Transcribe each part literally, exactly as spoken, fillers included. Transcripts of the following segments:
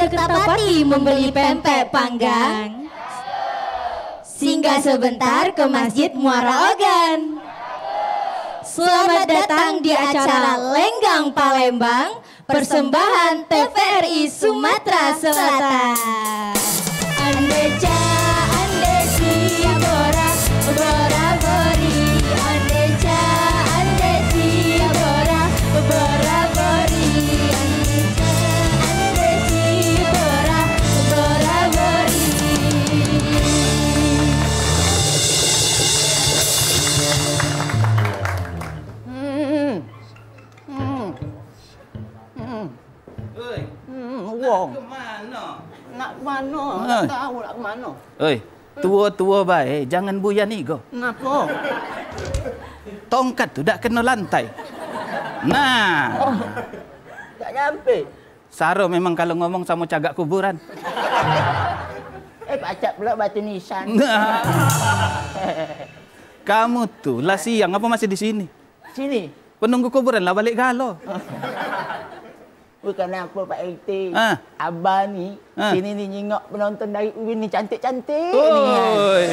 Kertapati membeli pempek panggang. Singgah sebentar ke Masjid Muara Ogan. Selamat datang di acara Lenggang Palembang, persembahan T V R I Sumatera Selatan. Ande ca, ande ci, bora, bora bori. Ande ca, ande ci, bora, bora bori. Ande ca, ande ci, bora, bora bori. Hmm. Hmm. Hmm. Oi. Hmm, nak wong. Ke mano? Nak ke mano? Oi. Nak tahu nak ke mano? Oi, tua-tua bae, jangan buyan igo. Ngapo? Tongkat tu dak keno lantai. Nah. Oh. Dak nyampe. Saro memang kalu ngomong samo cagak kuburan. Eh, pacak pula batu nisan. Nah. Kamu tu lah siang apa masih di sini? Sini. Penunggu kuburan lah balik galo. Bukan apa, Pak R T. Ah. Abah ni, ah, sini ni nyingok penonton dari Uin ni cantik-cantik ni, kan. Oi.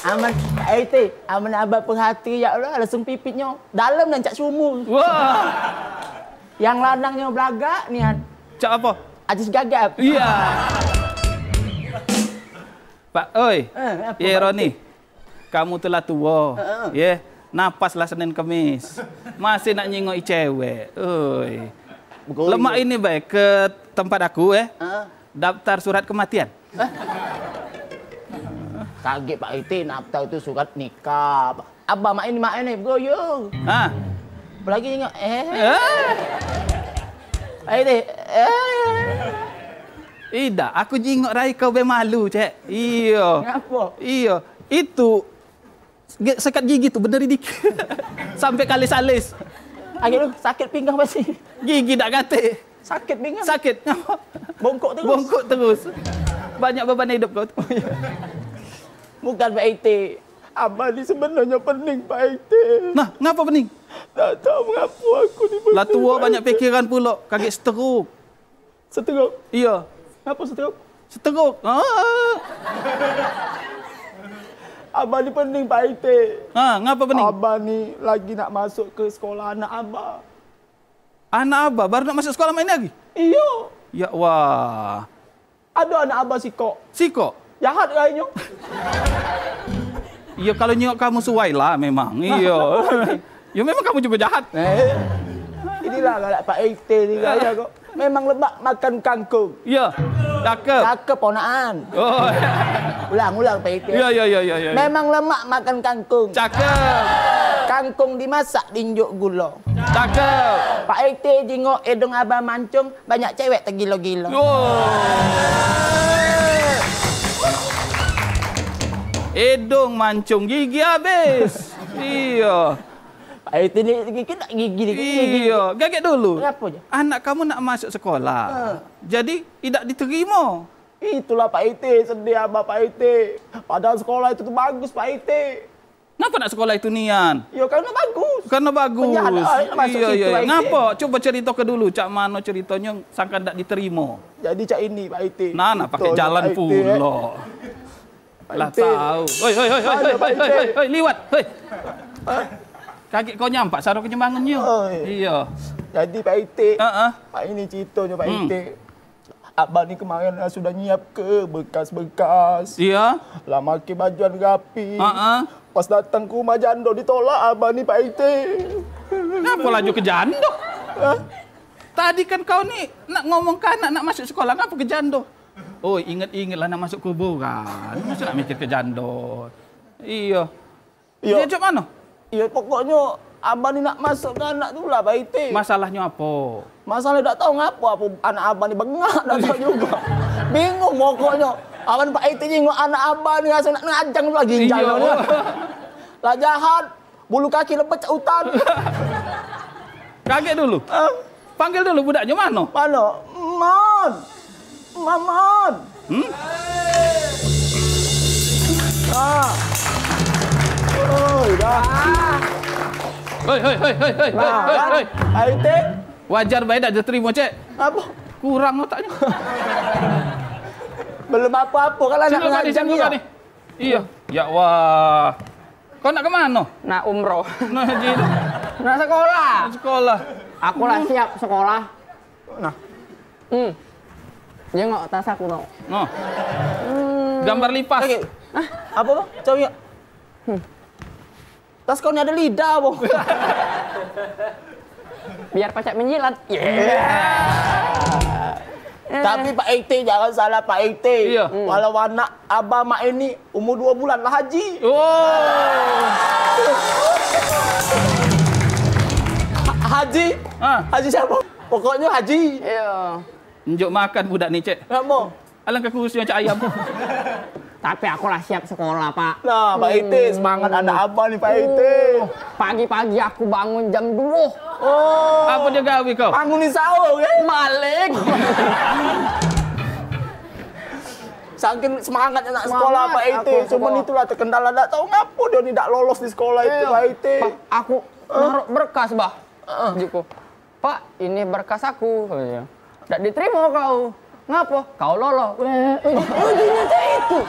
Aman, Pak R T, aman abah perhati, ya Allah, langsung pipitnyo dalam dan cak sumur. Wah. Yang lanangnyo belagak nian. Cak apa? Ajis gagap. Iya. Pak, oi. Eh, apa, ye, Pak Roni. Kamu tu lah tuo. Heeh. Ye, napas lah Senin Kemis. Masih nak nyingok cewek. Oi. Begoyo. Lemak ini bae ke tempat aku, eh. Heeh. Daftar surat kematian. Hah? Kaget Pak R T, daftar tu surat nikah. Abah mak ini, mak ini begoyo. Ha. Apalagi nyingok, eh. Eh. Pak R T, eh. Idak, aku jingok rai kau be malu, Cek. Iyo. Ngapo? Iyo. Itu ge-, sekat gigi tu bener idik. Sampe kalis-alis. Agek lu sakit pinggang pasti. Gigi dak katek. Sakit pinggang. Sakit. Ngapo? Bongkok terus. Bongkok terus. Banyak beban hidup kau tu. Bukan, Pak R T. Abah ni sebenarnyo pening, Pak R T. Nah, ngapo pening? Dak tahu ngapo aku ni. Lah tuo banyak pikiran pulo, kagek stroke. Stroke? Iyo. Ngapo stroke? Stroke. Ah. Abah ni pening, Pak R T. Ha, ngapo pening? Abah ni lagi nak masuk ke sekolah anak abah. Anak abah baru nak masuk sekolah mak ini lagi? Iyo. Ya wah. Ado anak abah sikok. Sikok? Jahat gaenyo. Iyo, kalu nyingok kamu suai lah memang. Iyo. Yo memang kamu juga jahat. Eh, inilah galak Pak R T ni gaya kok. Memang lemak makan kangkung. Iyo. Cakep. Cakep ponakan. Oh. Ulang, ulang Pak R T. Iyo, iyo, iyo, iyo, iyo. Memang lemak makan kangkung. Cakep. Kangkung dimasak diinjuk gulo. Cakep. Pak R T jingok idung abah mancung, banyak cewek tegilo-gilo. Wow. Idung mancung, gigi habis. Iyo. Pak R T ni gigi nak gigi ni, gigi. Iyo, gagek dulu. Ngapo je? Anak kamu nak masuk sekolah. Ha. Jadi, idak diterimo. Itulah Pak R T, sedih abah Pak R T. Padahal sekolah itu tu bagus Pak R T. Ngapo nak sekolah itu nian? Yo, karena bagus. Karena bagus. Penjahat, ah, masuk situ, iyo, iyo. Pak R T. Ngapo? Coba ceritoke dulu, cak mano ceritonyo sangkan dak diterimo. Jadi cak ini, Pak R T. Nah, nah, pakai jalan pulo. Lah tahu. Oi, oi, oi, oi, oi, oi, oi, liwat. Oi. Kagek kau nyampak saro kenyembangannya. Oi. Iyo. Jadi, Pak R T. Heeh. Pak, ini ceritonyo, Pak R T. Hmm. Abah ni kemarin lah sudah nyiap ke berkas-berkas. Iya. Lah make bajuan rapi. Heeh. Pas datang ke rumah jando ditolak abah ni, Pak R T. Ngapo laju ke jando? Hah? Tadi kan kau ni nak ngomong ke anak nak masuk sekolah, ngapo ke jando? Oh, inget-inget lah nak masuk kuburan. Masa nak mikir ke jando? Iyo. Iyo. Diajak mano? Iyo, pokoknyo abah ni nak masuk ke anak tu lah, Pak R T. Masalahnyo apo? Masalah dak tau ngapo, apo anak abah ni bengak, dak tau juga. Bingung pokoknyo. Awan Pak R T jingok anak abah ni raso nak ngajang tu lah ginjal. Iyo. Lah jahat, bulu kaki lepet cak utan. Kagek dulu. Hah? Panggil dulu budaknyo, mano? Mano? Man! Maman! Hmm? Ah. Oi, dah. Hoi, hoi, hoi, hoi, hoi, nah, hoi, kan? Hoi. Pak R T, Wajar bae dak diterimo, Cek. Apo? Kurang otaknyo. Belum apo-apo, kan anak pengajian ni. Iyo. Ya wah. Kau nak ke mano? Nak umroh. Nak haji. Nak sekolah. Nak sekolah. Aku lah siap sekolah. Nah. Hmm. Jengok tas aku tu. Nah. Hmm. Gambar lipas. Oke. Hah? Apo, Bang? Coba. Hmm. Tas kau ni ado lidah, Bang. Biar pacak menjilat. Iya. Tapi Pak R T, jangan salah Pak R T. Iya. Walau anak abah mak ini umur dua bulan lah haji. Oh. Ha-, haji? Ah. Haji siapo? Pokoknyo haji. Iya. Njuk makan budak ni, Cek. Ngapo? Alangkah kurusnyo cak ayam. Tapi aku lah siap sekolah, Pak. Nah, Pak Ite, semangat anak abah ni, Pak Ite. Oh, pagi-pagi aku bangun jam duo. Oh. Apo dio gawe kau? Bangun di sahur, kan? Maling. Saking semangatnyo nak sekolah, Pak Ite. Cuman itulah terkendala, dak tau ngapo dio ni dak lolos di sekolah itu, Pak Ite. Pak, aku naruh berkas, Bah. Heeh. Pak, ini berkas aku, katanya. Dak diterimo kau. Ngapo? Kau lolos. Weh, weh. Ujinya cak itu.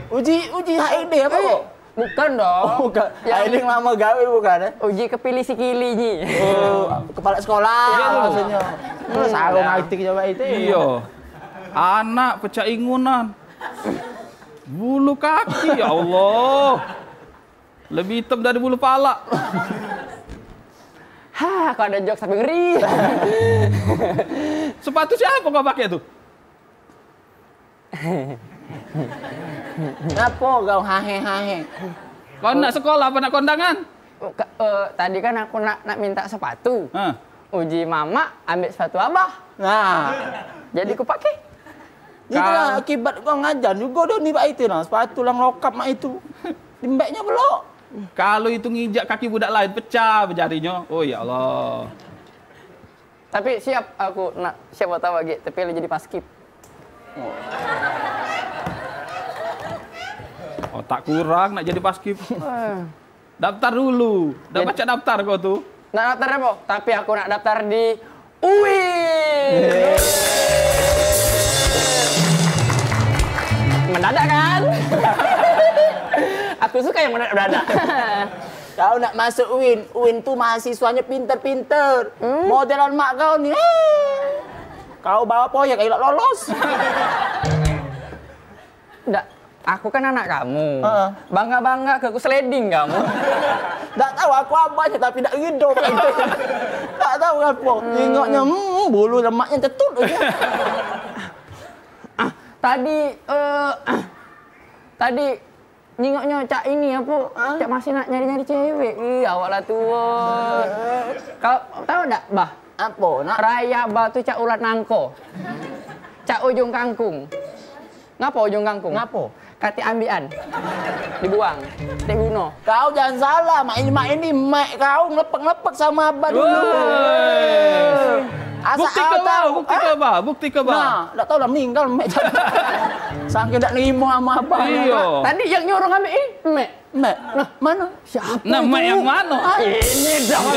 Uji, uji H R D apo kok? Bukan dong. Oh, bukan. Yang H R D lamo gawe bukan, eh? Uji kepilih sikili ni. Oh, kepala sekolah maksudnyo. Hmm, sarung ya. Itik coba itu. Iyo. Anak pecak ingunan. Bulu kaki, ya Allah. Lebih item dari bulu palak. Ha, kau ado jok sampe ngeri. Sepatu siapo kau pake tu? Ngapo kau hahe-hahe? Kau nak sekolah apo nak kondangan? Ka-, eh, tadi kan aku nak, nak minta sepatu. Hah. Uji mamak, ambek sepatu abah. Nah. Jadi ku pake. Itulah akibat kau ngajar jugo dio ni, Pak Ite, nah. Sepatu lah ngelokap mak itu. Dimbeknyo belok. Kalu itu nginjak kaki budak laen, pecah be jarinyo. Oh, ya Allah. Tapi siap aku nak, siapo tau lagi, tapi jadi paskib. Otak kurang nak jadi paskib. Eh. Daftar dulu. Dak pacak daftar kau tu. Nak daftar apo? Tapi aku nak daftar di UIN. Mendadak kan? Aku suka yang mendadak-mendadak. Kau nak masuk UIN, UIN tu mahasiswanyo pinter-pinter. Hmm? Modelan mak kau ni. Eh. Kau bawa proyek elok lolos. Dak, aku kan anak kamu. Heeh. Bangga-bangga ke aku sliding kamu. Dak tau aku abahnyo tapi dak ngidup. Dak tau ngapo. Hmm. Nyingoknyo, hmm, bulu lemaknyo cetut. Ah, tadi, eh, ah, tadi nyingoknyo cak ini apo? Hah? Cak masih nak nyari-nyari cewek. Ih, awak lah tuo. Kau tau dak, Bah? Apo, nak? Raya Bah tu cak ulat nangko. Cak ujung kangkung. Ngapo ujung kangkung? Ngapo? Katik ambikan. Dibuang. Dak guno. Kau jangan salah, mak ini, mak ini, mak kau ngelepek-ngelepek samo abah dulu. Woi. Asal bukti ke, Bah? Bukti ke, Bah? Bukti ke, Bah? Nah, dak tau lah meninggal, mak. Saking dak nerimo samo abah. Iyo. Tadi yang nyuruh ngambil ini, mak. Mek. Nah, mano? Siapo itu? Nah, mek yang mano? Ah, ini dah mek.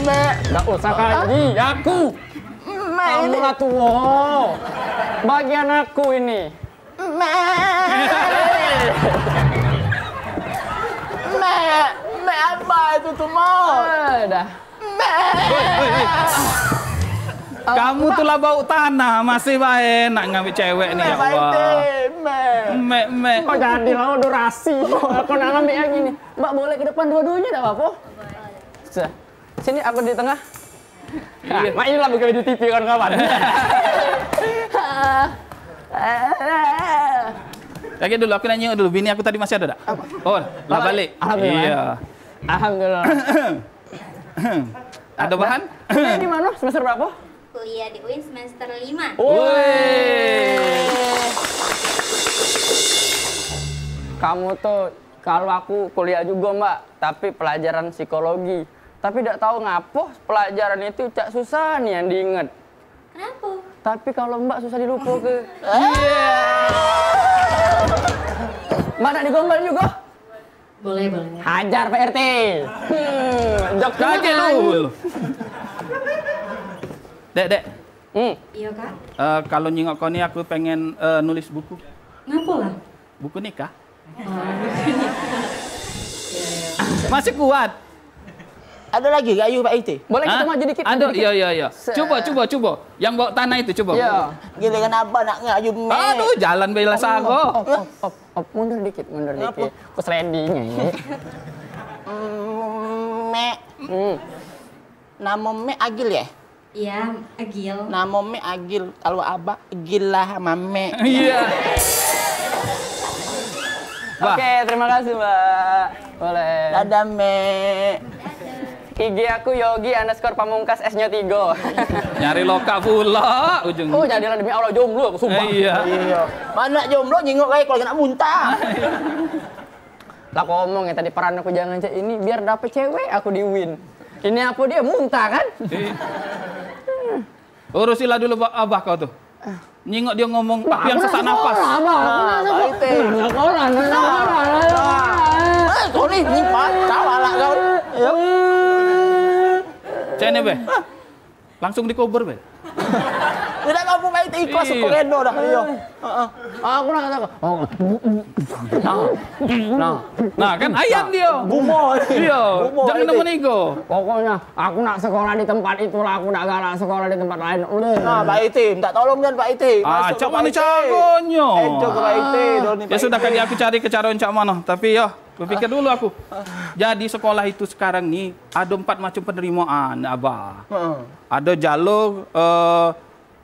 Mek. Dak usah kaji aku. Mek ini. Kamu lah tuo. Bagian aku ini. Mek. Mek. Mek apo itu tu, Mak? Ah, dah. Woi, woi, woi. Kamu tu lah bau tanah, masih bae nak ngambil cewek ni, ya Allah. Mek, mek. Kau jadi lah durasi. Aku nak ngambil yang ini. Mbak boleh ke depan dua-duanya, dak apa-apa. Sini aku di tengah. Nah, iya. Mak inilah begawe di T V kawan-kawan. Lagi dulu, aku nanya dulu, bini aku tadi masih ada dak? Apa? Oh, lah balik. Alhamdulillah. Iya. Alhamdulillah. Ada bahan? Kuliah di mano? Semester berapo? Kuliah di UIN semester lima. Woi. Kamu tu, kalu aku kuliah jugo, Mbak, tapi pelajaran psikologi. Tapi dak tau ngapo pelajaran itu cak susah nian diinget. Kenapo? Tapi kalu Mbak susah dilupoke. Mbak nak digombal jugo? Boleh, boleh. Hajar, Pak R T. Hmm, jok Kaget tenan. Lu. Dek, Dek. Hmm. Iyo, Kak. Eh, kalau nyingok kau ni, aku pengen, eh, nulis buku. Ngapo lah? Buku nikah. Oh, buku nikah. Iyo, iyo. Masih kuat. Ada lagi gak, Ayu, Pak R T? Boleh kita Hah? maju dikit, Ada, maju dikit. Iyo, iyo, iyo. Se- Coba, coba, coba. Yang bawa tanah itu, coba. Iyo. Giliran abah nak ngayu, Mek. Aduh, jalan bela Op, sago. op, op, op, op. Mundur dikit, mundur Ngapo? dikit. Aku sliding ini. Mm, Mek. Hmm. Namo Mek Agil, ya? Iya, Agil. Namo Mek Agil. Kalau abah, Gil lah sama Mek. Iya. Bah. Oke, terima kasih, Mbak. Boleh. Dadah, Mek. I G aku Yogi underscore pamungkas S-nyo tigo. Nyari loka pula ujung. Oh, jadilah demi Allah jomblo aku, sumpah. Eh, iya. Iya. Mana jomblo nyingok kayak kalau nak muntah. Lah, aku omong ya tadi, peran aku jangan cak ini, biar dapet cewek aku di win. Ini apa dia, muntah kan? Iya. Urusilah dulu ba- abah kau tu. Nyingok dia ngomong, Bah, yang aku nak sesak sekolah, napas. Bah. Aku nak Nah, sekolah. Baik, Teh. Nak sekolah, nak sekolah. Nah. Eh, kau ni, ni, Pak. Salah lah kau. Ya. Cak ni, Beh. Langsung dikubur, Beh. Tidak apa, Pak, itu ikhlas, Iya. aku reda dah. Iya. Heeh. Aku nak kata, oh. Nah. Nah. Nah, kan ayan dia. Gumo. Iya. Gumo, Jangan Pak, itu. nemen ego. Pokoknya aku nak sekolah di tempat itulah, aku nak galak sekolah di tempat lain. Udah. Nah, Pak Iti, minta tolong kan, Pak Iti. Ah, Masuk cak ke mana Pak Iti. caronyo? Eh, jok ke Pak Iti, Ah. doni Ya Pak sudah, Iti. kali aku cari ke caron cak mana. Tapi ya, berpikir dulu aku. Jadi sekolah itu sekarang ni ada empat macam penerimaan, Abah. Heeh. Ada jalur, eh,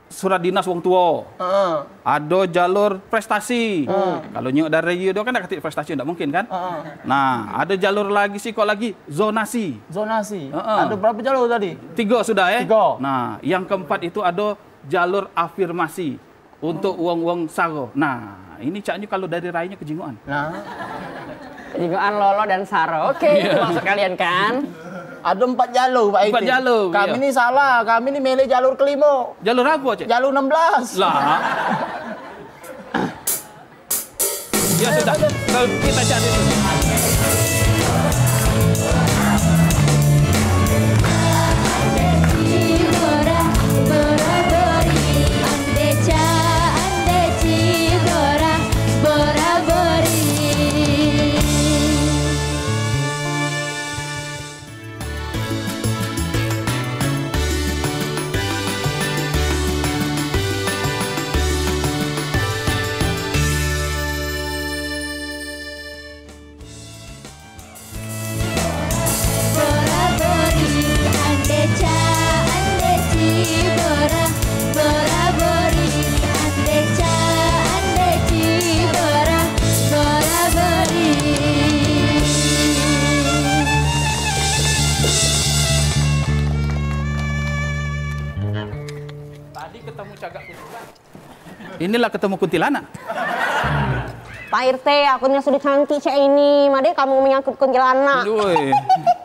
surat dinas wong tua. Heeh. Ada jalur prestasi. Heeh. Kalau nyok dari radio kan dak katik prestasi, dak mungkin kan? Heeh. Nah, ada jalur lagi, sikok lagi, zonasi. Zonasi. Heeh. Ada berapa jalur tadi? Tiga sudah, eh? Tiga. Nah, yang keempat itu ada jalur afirmasi untuk wong-wong saro. Nah, ini caknyo kalau dari rainyo kejingoan. Nah. Kejingoan, lolo, dan saro. Oke, Iya. itu maksud kalian kan? Ada empat jalur, Pak Empat Iti. jalur, Kami iya. ni salah, kami ni milih jalur kelima. Jalur apa, Cek? Jalur enam belas. Lah. Ya sudah, kalau kita cari dulu. Tadi ketemu cagak kuburan. Inilah ketemu kuntilanak. Pak R T, aku ni sudah cantik cak ini, made kamu menyangkut kuntilanak. Woi.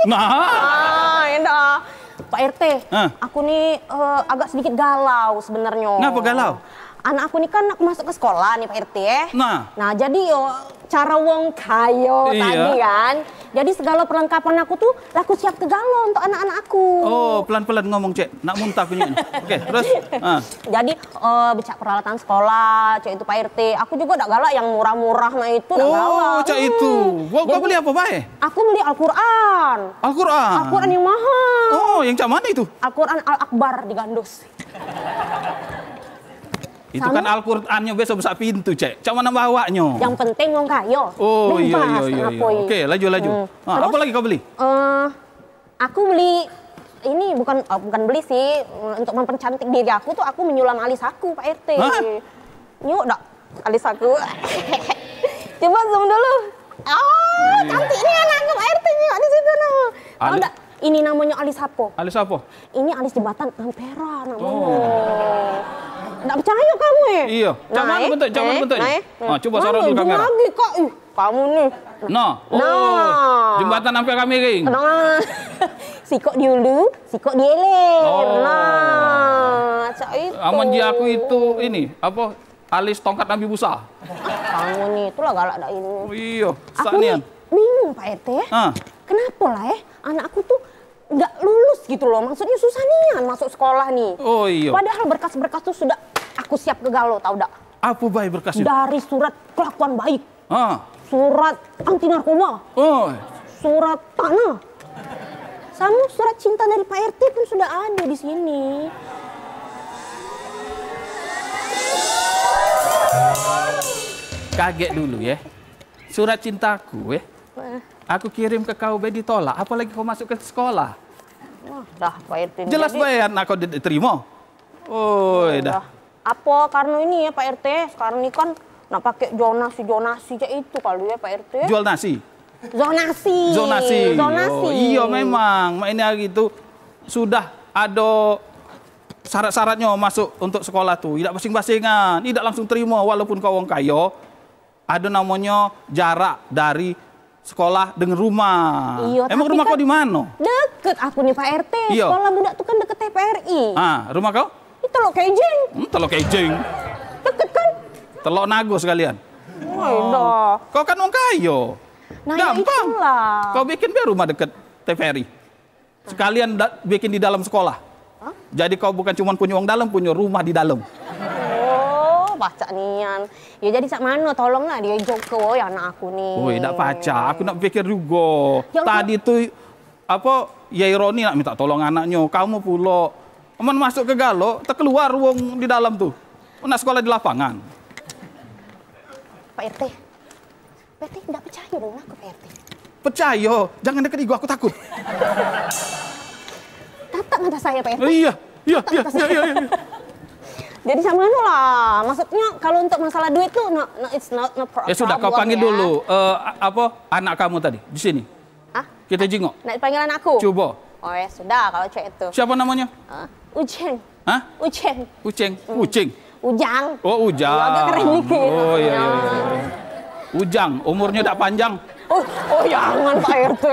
Nah. Ah, indah. Pak R T, Hah? aku ni, eh, agak sedikit galau sebenarnya. Ngapa galau? Anak aku ni kan nak masuk ke sekolah ni, Pak R T, eh. Nah. Nah, jadi yo, cara wong kayo Iya. tadi kan. Jadi segala perlengkapan aku tu lah aku siap ke galo untuk anak-anak aku. Oh, pelan-pelan ngomong, Cek. Nak muntah aku ni. Oke, terus? Ah. Jadi, eh, becak peralatan sekolah, cak itu, Pak R T. Aku juga dak galak yang murah-murah nah itu, dak Oh, galak. cak itu. Hmm. Wah, kau Jadi, beli apa bae? aku beli Al-Quran. Al-Quran? Al-Quran yang mahal. Oh, yang cak mana itu? Al-Quran Al-Akbar di Gandus. Itu Sama kan Al-Qurannyo biaso besak pintu, Cek. Cak mano bawaknyo? Yang penting wong kayo. Oh, iyo, Bebas, iyo, iyo, iyo. kenapa i? Oke, laju, laju. Hmm. Ha, Terus, apa lagi kau beli? eh, aku beli ini bukan, eh, bukan beli sih, untuk mempercantik diri aku tuh aku menyulam alis aku, Pak R T. Hah? Nyuk dak alis aku. Coba zoom dulu. Oh, Iya. cantiknya anakku, Pak R T nyuk di situ nah. Tahu Alis- dak? Ini namanya alis apa? Alis apa? Ini alis jembatan Ampera namanya. Oh. Ndak percaya kamu, eh? Iya. Cak Nah, mana eh? bentuk? Cak mana Eh? bentuknya? Nah, eh? Ah, coba Mana? sorot dulu Jauh kamera. lagi, Kak. Ih, kamu nih. Nah. Oh. Nah. Jembatan Ampera miring. Nah. Sikok diulu, sikok dieler. Oh. Nah, cak itu. Aman ji aku itu ini, apa? Alis tongkat Nabi Musa. Kamu nih, itulah galak dak ini. Oh, iya. Aku Sak nih, nian. Bingung, Pak R T, ya. Ah. Kenapa lah, eh? Anak aku tuh nggak lulus gitu loh. Maksudnya susah nian masuk sekolah nih. Oh, iya. Padahal berkas-berkas tuh sudah aku siap ke galo, tau dak? Apa bae berkas itu? Dari surat kelakuan baik. Ah. Surat anti narkoba. Oh. Surat tanah. Sama surat cinta dari Pak R T pun sudah ada di sini. Kaget dulu, ya. Surat cintaku, eh. Aku kirim ke kau be ditolak, apalagi kau masuk ke sekolah. Wah, dah, Pak R T ni. Jelas jadi bae anak kau di-, diterima. Oi, dah. Dah. Apa karena ini ya, Pak R T? Sekarang ni kan nak pakai zonasi, zonasi cak itu kalu ya, Pak R T. Jual nasi. Zonasi. Zonasi. Zonasi. Oh, iya memang. Mak ini hari tu sudah ada syarat-syaratnya masuk untuk sekolah tu. Idak basing-basingan, idak langsung terima walaupun kau wong kayo. Ado namonyo jarak dari sekolah dengan rumah. Iyo, emang tapi rumah kan kau di mano? Deket aku ni, Pak R T. Iyo. Sekolah budak tu kan deket T V R I. Ah, rumah kau? Di Telok Kejing. Hmm, Telok Kejing. Deket kan? Telok Nago sekalian. Oh, dah. Kau kan wong kayo. Nah, ya gampang. Itulah. Kau bikin be rumah deket T V R I. Sekalian da-, bikin di dalam sekolah. Hah? Jadi kau bukan cuma punya uang dalam, punya rumah di dalam. Oh, pacak nian. Ya jadi cak mano, tolonglah dio joke, woi, anak aku ni. Woi, dak pacak. Aku nak pikir juga. Ya, tadi tu, apa, Yai Roni nak minta tolong anaknyo. Kamu pulo. Aman masuk ke galo, terkeluar wong di dalam tu. Nak sekolah di lapangan. Pak R T. P T ndak percaya dengan aku, P T. Percaya, jangan deket igo, aku takut. Tatap mata saya, P T. Iya, iya, iya, iya, iya, iya. Jadi sama anu lah, maksudnya kalau untuk masalah duit tuh, no, no, it's not, no problem. Ya sudah, kau panggil dulu, eh, a-, apa, anak kamu tadi di sini. Hah? Kita jenguk. Nak dipanggil anakku? Coba. Oh ya sudah, kalau cak itu. Siapa namanya? Ah, Ujang. Hah? Uceng. Uceng. Hmm. Kucing. Ujang. Oh, Ujang. Iya, agak keren dikit. Oh, iya, iya, iya, iya. Ujang, umurnya dak panjang. Oh, oh, jangan, Pak R T.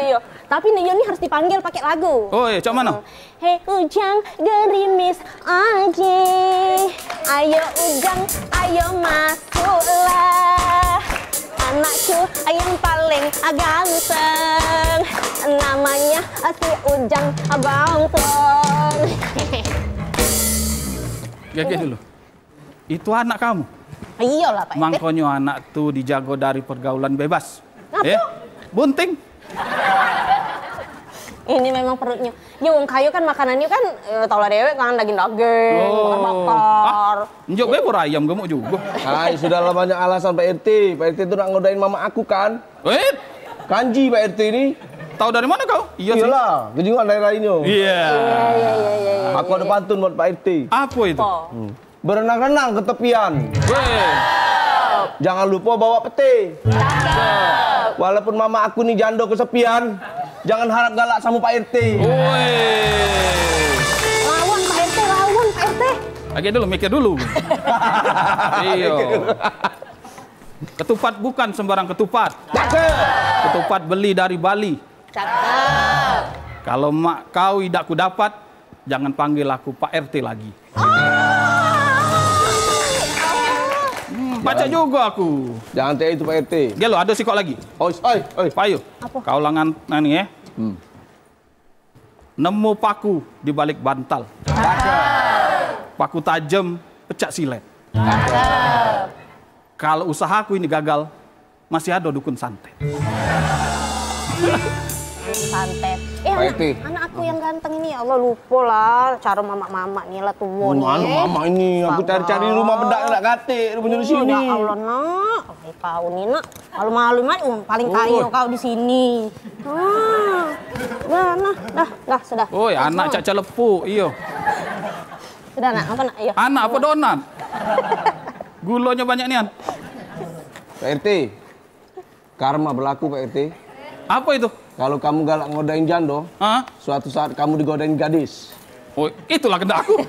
Iya. Tapi nih, ini harus dipanggil pakai lagu. Oh, iya, cak mana? Hmm. Hei Ujang, gerimis aje. Ayo Ujang, ayo masuklah. Anakku yang paling ganteng, namanya si Ujang Bongkong. Gege dulu. Itu anak kamu? Iyalah, Pak R T. Mangkonyo anak tu dijago dari pergaulan bebas. Apa? Eh, bunting. Ini memang perutnya. Ya, wong kayo kan makanannya kan, eh, tau lah dewek kan, daging-daging, oh, bakar-bakar. Ah, njuk be pur ayam gemuk juga. Hai, sudahlah banyak alasan Pak R T. Pak R T tu nak ngodain mama aku kan? Eh? Kanji Pak R T ni. Tahu dari mana kau? Iya sih. Iyalah, kejingan dari lainnya. Iya. Iya, iya, iya, iya, iya. Aku ada pantun buat Pak R T. Apa itu? Oh. Hmm. Berenang-renang ke tepian. Weh. Jangan lupa bawa pete. Cakep. Walaupun mama aku ni jando kesepian, jangan harap galak sama Pak R T. Weh. Lawan Pak R T, lawan Pak R T. Lagi dulu, mikir dulu. Iyo. Ketupat bukan sembarang ketupat. Cakep. Ketupat beli dari Bali. Cakep. Kalau mak kau idak ku dapat, jangan panggil aku Pak R T lagi. Hmm, pacak juga aku. Jangan T itu Pak R T. Gelo, ada sikok lagi. Oi, oi, oi. Payu. Apa? Kau langan nani, eh. Hmm. Nemu paku di balik bantal. Cakep. Paku tajem, pecak silet. Cakep. Kalau usahaku ini gagal, masih ada dukun santet. Santet. Eh, Pak anak, R T. Anak aku yang ganteng ini, ya Allah, lupa lah cara mamak-mamak ni lah, tua ni. Anu, mamak ini, aku cari-cari rumah bedak nak katik, rupanya di sini. Ya Allah, nak. Kau ni, nak. Malu-malu, Mat. Wong paling kayo kau di sini. Ah. Dah, nah, dah, dah, sudah. Oi, anak cak celepuk, iyo. Sudah, nak, apa nak? Iyo. Anak apa donat? Gulanya banyak nian. Pak R T, karma berlaku, Pak R T. Apa itu? Kalau kamu galak ngodain jando, hah? Suatu saat kamu digodain gadis. Oh, itulah kendak aku.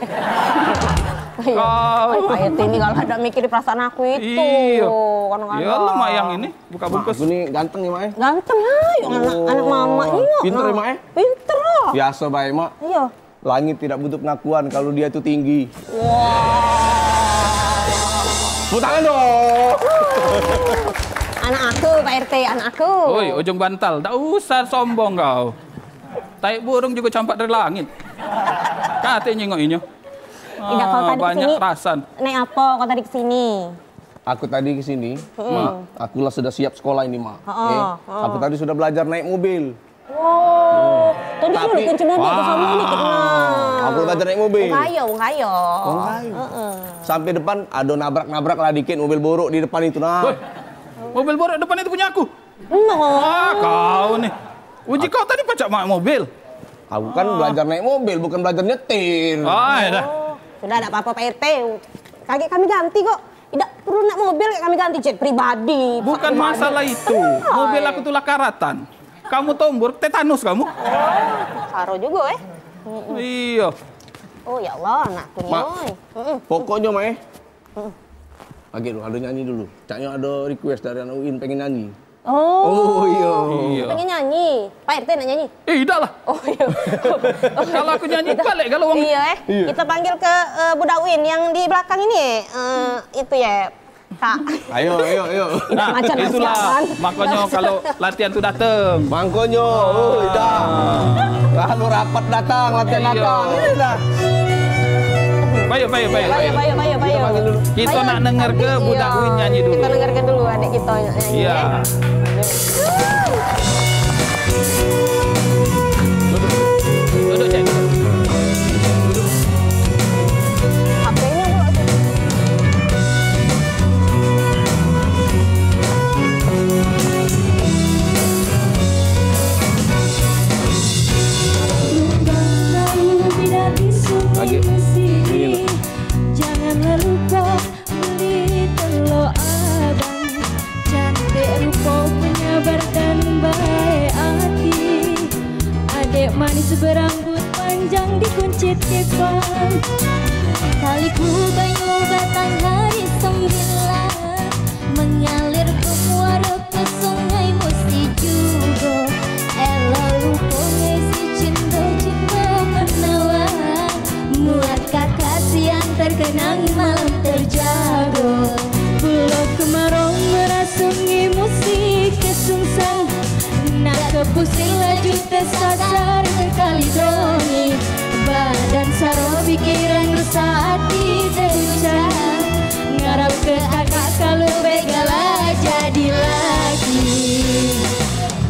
Iya. Kau. Oi, Pak R T ini kalau ada mikir perasaan aku itu. Iya. Kadang-kadang. Ya Allah, Mak yang ini buka bungkus. Mak, aku ni ganteng ya, Mak, eh? Ganteng ya, yang anak, anak mama ini. Pinter ya, Mak, eh? Pinter lah. Biasa baik, Mak. Iya. Langit tidak butuh pengakuan kalau dia itu tinggi. Wah. Tepuk tangan dong. Anak aku, Pak R T, anak aku. Oi, ujung bantal, dak usah sombong kau. Taik burung jugo campak dari langit. Kate nyingok inyo. Idak, kau Ah, tadi banyak kesini rasan. Naik apa kau tadi kesini? Aku tadi kesini, Mak, aku lah sudah siap sekolah ini, Mak. Heeh, Eh, heeh. Aku tadi sudah belajar naik mobil. Wow. Tunjuk dulu Tapi kunci mobil tu, sama ni kita. Wah, aku belajar naik mobil. Wong kaya, wong kaya. Wong kaya. Heeh. Sampai depan, ada nabrak-nabrak lah dikit mobil borok di depan itu, nah. Woi, mobil borok depan itu punya aku? No. Ah, kau ni. Uji kau tadi pacak naik mobil. Aku kan belajar naik mobil, bukan belajar nyetir. Ah, ya dah. Oh, sudah, dak apa-apa, Pak R T. Kagek kami ganti kok. Idak perlu nak mobil, kami ganti jet pribadi. Bukan masalah itu. Mobil aku tu lah karatan. Kamu tombur, tetanus kamu. Saro jugo, eh. Iyo. Oh, ya Allah, anakku ni, Mak, oi. Pokoknyo, Mak, eh. Lagi dulu, ada nyanyi dulu. Caknyo ada request dari anak Uin pengen nyanyi. Oh. Oh, iyo. Iyo. Pengen nyanyi. Pak R T nak nyanyi? Eh, idak lah. Oh, iyo. Kalau aku nyanyi, balik galo wong. Iyo, eh. Iyo. Kita panggil ke, eh, Budak Uin yang di belakang ini. Eh, itu ya, Kak. Ayo, ayo, ayo. Nah, itulah. Makonyo kalau latihan tu dateng. Mangkonyo, oh, idak. Kalau rapat datang, latihan datang. Iyo. Ini dah. Payo, payo, payo, payo. Payo, payo, payo, payo. Kita nak denger ke Budak Uin nyanyi dulu. Kita dengarkan dulu adik kita nyanyi, ya. Duduk. Duduk, Cek. Duduk. H P-nya pula tu. Lagi. Ini dulu. Janganlah lupa beli telok abang, cantik rupo, penyabar dan baik hati. Adek manis berambut panjang dikuncit kepang. Tali kubanyu batang hari sembilan, mengalir ke muara ke sungai musi jugo. Elok lupo ngisi cinta-cinta menawan. Muat kakak siang terkenang malam terjago. Pulau Kemarong merasungi musik kesungsan. Nak ke Pusing laju tesasar ke Kalidoni. Badan saro pikiran resah ati teguncang. Ngarap ke kakak kalu begala jadi laki.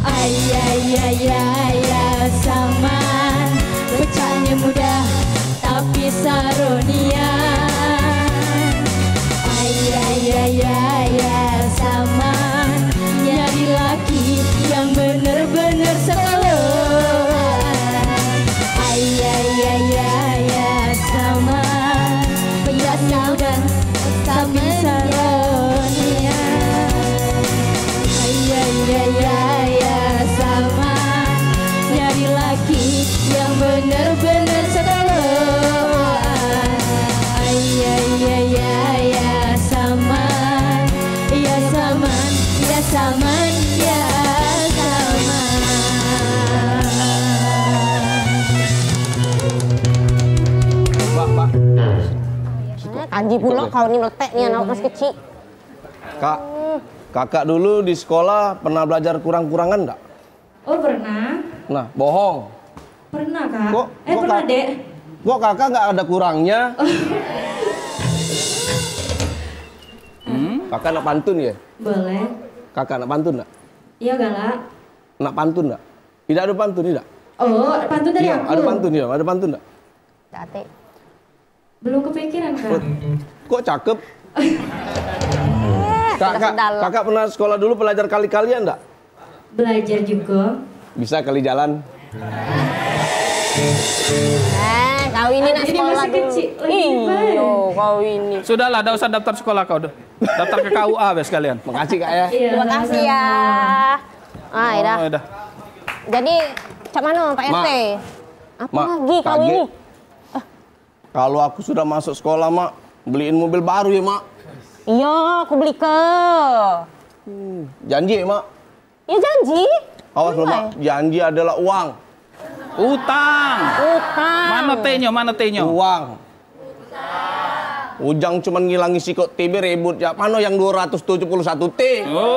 Ay, ay, ay, ay, ay, saman, pecahnya mudah, tapi saro nian. Ay, ay, ay, ay, ay, saman, nyari laki yang bener-bener sekolah. Ay, ay, ay, ay, ay, saman, pecahnya mudah, tapi saro nian. Ay, ay, ay, ay, ay, saman, nyari laki yang bener-bener sekolah. Ay, ay, ay, ay, ay, saman, ya saman, ya saman, ya saman. Pak, Pak. Kanji pulo kau ni meletek ni anak masih kecil. Kak, kakak dulu di sekolah pernah belajar kurang-kurangan ndak? Oh, pernah. Nah, bohong. Pernah, Kak. Kok, eh, kok pernah, Kak? Dek. Kok kakak nggak ada kurangnya? Oh. Hmm? Kakak nak pantun ya? Boleh. Kakak nak pantun nggak? Iya, galak. Nak pantun nggak? Tidak ada pantun, tidak? Oh, pantun dari aku. Iya, ada pantun, ya, ada pantun nggak? Dak tek. Belum kepikiran, Kak. Kok, kok cakep? Eh, Kak, sudah Kak, sendal. Kakak pernah sekolah dulu belajar kali-kalian ndak? Belajar juga. Bisa kali jalan. Eh, kau ini nak sekolah dulu. Iyo, kau ini. Sudahlah, dak usah daftar sekolah kau dah. Daftar ke K U A be sekalian. Makasih, Kak, ya. Iya, terima kasih, ya. Ah, ya dah. Oh, ya dah. Jadi, cak mano, Pak R T? Mak. Apa lagi kau ini? Kalau aku sudah masuk sekolah, Mak, beliin mobil baru ya, Mak. Iya, aku beli ke. Hmm, janji ya, Mak? Ya, janji. Awas lo, Mak, janji adalah uang. Utang. Utang. Mano T-nyo, mano T-nyo? Uang. Ujang cuman ngilangi sikok T B ribut, Cak Mano yang dua ratus tujuh puluh satu T. Oh.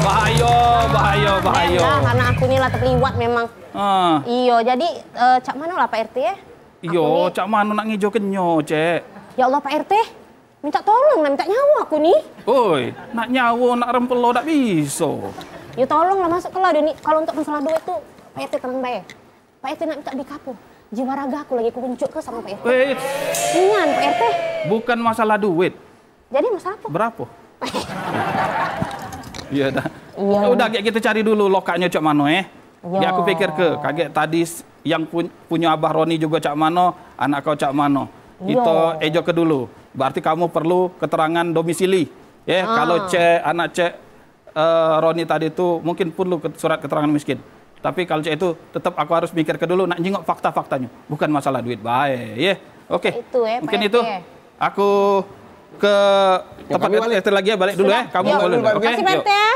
Bahayo, bahayo, bahayo. Lah, anak aku ni lah terliwat memang. Ah. Iyo, jadi, eh, Cak Mano lah, Pak R T, ya? Iyo, Cak Mano nak ngejo kenyo, Cek. Ya Allah, Pak R T. Minta tolong lah, minta nyawo aku ni. Oi, nak nyawo, nak rempelo dak biso. Ya tolong lah, masuk ke lah, Doni. Kalau untuk masalah duit tu, Pak R T tenang bae. Pak R T nak minta beli kapo? Jiwa raga aku lagi kuunjuk ke sama Pak R T. Wait. Nian, Pak R T. Bukan masalah duit. Jadi masalah apa? Berapo? Iya dah. Iya. Ya udah, kayak kita cari dulu lokaknyo cak mano, eh. Iya. Ya, aku pikir ke, kagek tadi s-, yang pun-, punyo abah Roni juga cak mano, anak kau cak mano. Iya. Kita ejo ke dulu. Berarti kamu perlu keterangan domisili. Ya, ah, kalau cek, anak cek eh, Roni tadi tu mungkin perlu ke-, surat keterangan miskin. Tapi kalau cak itu, tetap aku harus mikir ke dulu, nak jingok fakta-faktanya. Bukan masalah duit bae, ye. Oke. Itu, eh, mungkin Pak itu. R T. Aku ke tempat kami balik. R T lagi ya, balik dulu, ya. Kamu balik dulu. Oke, makasih, Pak R T, ya.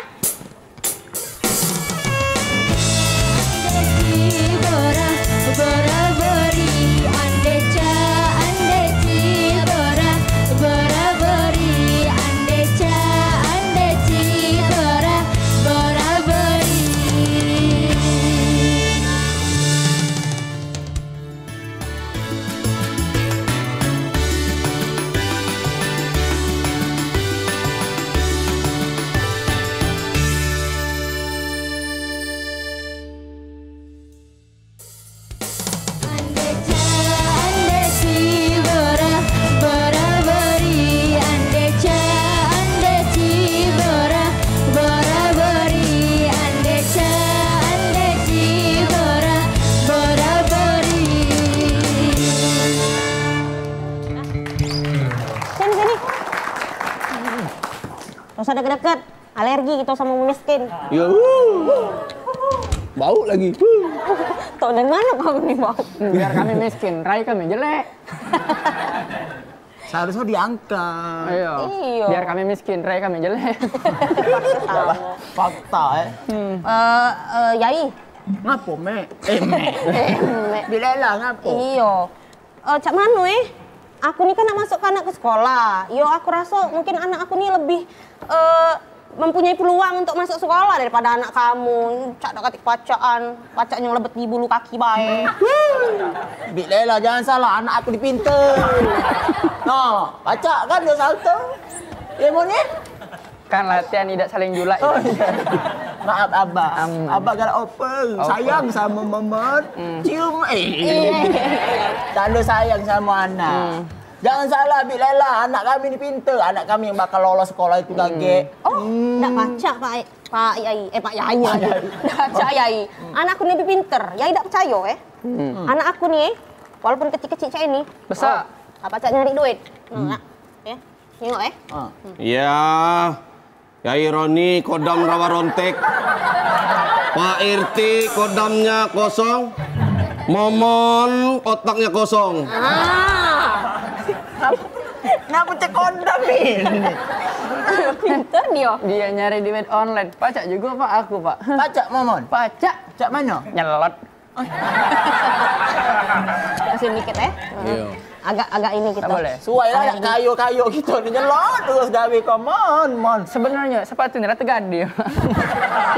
Sini, sini. Gak usah deket-deket. Alergi kita sama miskin. Ya. Bau lagi. Tau dari mana kamu ni bau? Biar kami miskin, rai kami jelek. Seharusnya diangkat. Iya. Iya. Biar kami miskin, rai kami jelek. Fakta, eh. Hmm. Eh, eh, Yai. Ngapo, Mek? Eh, Mek. Eh, Mek. Bilela, ngapo? Iya. Eh, cak mano, eh? Aku ni kan nak masuk ke anak ke sekolah. Yo, aku raso mungkin anak aku ni lebih, eh, mempunyai peluang untuk masuk sekolah daripada anak kamu. Cak dak katik pacakan, pacak nyelebet di bulu kaki bae. Bik Lela, jangan salah, anak aku ni pinter. Nah, pacak kan dia salto? Ya, Mon, eh? Kan latihan idak saling julak. Oh, iya. Maaf, Abah. Am. Abah galak oper. Oper. Sayang sama Momon. Hmm. Cium. Eh. Iya. Terlalu sayang sama anak. Hmm. Jangan salah, Bik Lela. Anak kami ni pinter. Anak kami yang bakal lolos sekolah itu, hmm, kagek. Oh, hmm, dak pacak, Pak, Pak Yai. Eh, Pak Yai. Pak Yai. Dak pacak, Yai. Hmm. Anak aku ni lebih pinter. Yai dak percayo, eh. Hmm. Anak aku ni, eh, walaupun kecik-kecik cak ini. Besak. Oh, dak pacak nyari duit. Hmm. Hmm. Eh. Tengok, eh. Ah. Ya. Yai Roni, kodam rawa rontek. Pak R T, kodamnya kosong. Momon, otaknya kosong. Ah. Kenapa cek kodam ini? Pintar dia. Dia nyari duit online. Pacak juga, Pak, aku, Pak. Pacak, Momon? Pacak. Cak mana? Nyelot. Masih dikit, eh? Iya. Agak-agak ini kita. Tak boleh. Suai lah, nak kayo-kayo kita ni nyelot terus gawe kau, Mon, Mon. Sebenarnya sepatu ni lah tergade.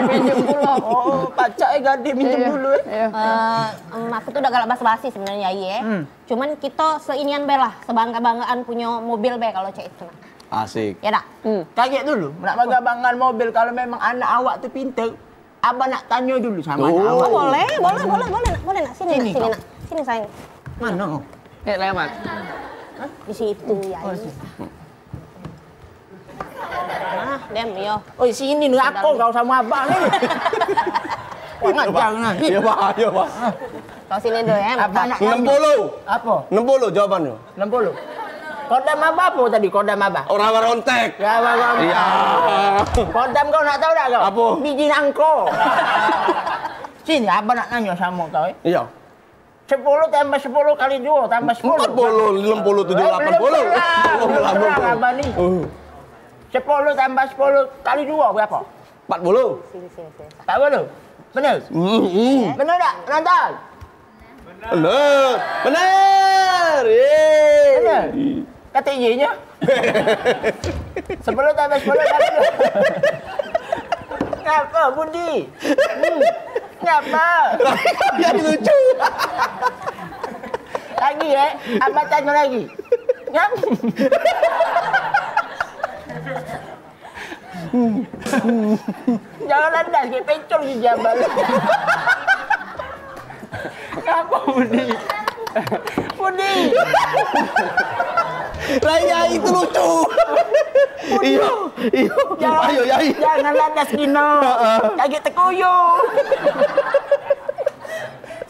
Pinjam pulo. Oh, pacak eh gade minjem dulu, eh. Iya. Eh, em, aku tu dah galak basa-basi sebenarnya, Yai, eh. Hmm. Cuman kita seinian be lah, sebangga-banggaan punya mobil be kalau cak itu. Asik. Ya dak? Hmm. Kaget dulu, nak bangga-banggaan mobil kalau memang anak awak tu pinter. Abah nak tanyo dulu sama anak. Oh, boleh, boleh, boleh, boleh, nak, boleh, nak. Sini, nak, sini, nak. Sini, sayang. Mano? Eh, lewat. Di situ, ya. Oh, situ. Ah, dem, yo. Oh, sini ni aku kau sama abah ni. Wah, ngajar nah. Ya, Pak, ya, Pak. Kau sini dulu, ya. Abah nak enam puluh. Apo? Enam puluh jawabannyo. Enam puluh. Kodam abah apo tadi? Kodam abah? Orang rontek. Ya, abah, abah. Iya. Kodam kau nak tahu dak kau? Apo? Biji nangko. Sini, abah nak nanyo samo kau, eh. Iya. Sepuluh tambah sepuluh kali duo tambah sepuluh. Empat puluh, enam puluh, tujuh, lapan puluh. Eh, belum kelar, belum kelar, abah ni. Oh. Sepuluh tambah sepuluh kali duo berapo? Empat puluh. Sini, sini, sini. Empat puluh. Bener? Hmm, hmm. Bener dak, penonton? Bener. Bener. Bener? Kata iye nyo. Sepuluh tambah sepuluh tambah dua. Ngapa, Budi? Hmm. Ngapa? Jadi lucu. Lagi, eh? Apa tanya lagi? Ngap? Jangan landas, kayak pecol di jambal. Apa, Budi? Budi. Lah, Yai itu lucu. Iyo, iyo. Jangan, ayo, Yai. Jangan landas gino. Heeh. Kaget tekuyung.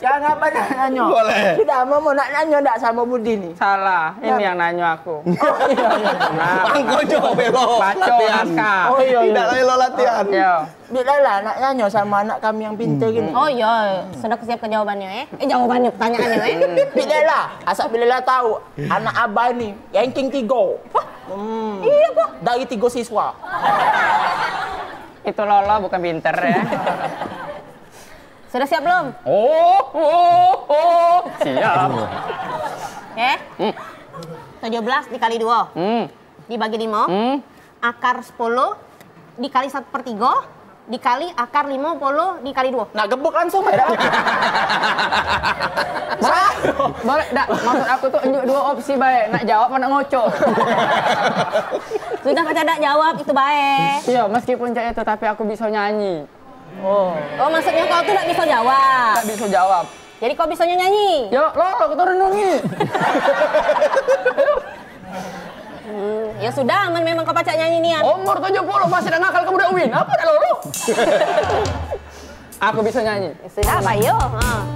Jangan apa nak nanyo. Boleh. Sudah, Momo nak nanyo ndak samo Budi ni? Salah. Ini yang nanyo aku. Oh, iyo, iyo. Nah. Angko jo belo. Baco latihan. Angka. Oh, iyo, iyo. Tidak lelo latihan. Iyo. Bik Lela nak nanyo samo anak kami yang pintar gini. Oh, iyo. Sudah kusiapkan jawabannyo, eh. Eh, jawabannyo, pertanyaannyo, eh. Bik Lela, asal Bik Lela tahu, anak abah ni ranking tigo. Wah, hmm. Iyo, kok. Dari tigo siswa. Itu lolo, bukan pinter, ya. Sudah siap belum? Oh, oh, oh, siap. Oke. Hmm. Tujuh belas dikali dua. Hmm. Dibagi lima. Hmm. Akar sepuluh dikali satu per tiga dikali akar lima puluh dikali dua. Nak gebuk langsung, ya? Boleh, dak. Maksud aku tuh enjuk dua opsi bae. Nak jawab apa nak ngocok? Sudah, kata dak jawab, itu bae. Iya, meskipun cak itu, tapi aku bisa nyanyi. Oh. Oh, maksudnya kau tuh ndak bisa jawab. Ndak bisa jawab. Jadi kau bisanya nyanyi? Yo, lo, lo, kau turun nyanyi. Hmm, ya sudah, aman memang kau pacak nyanyi nian. Umur tujuh puluh masih ada nakal, kamu udah win. Apa dah lo, lo? Aku bisa nyanyi. Ya sudah, ayo. Ha.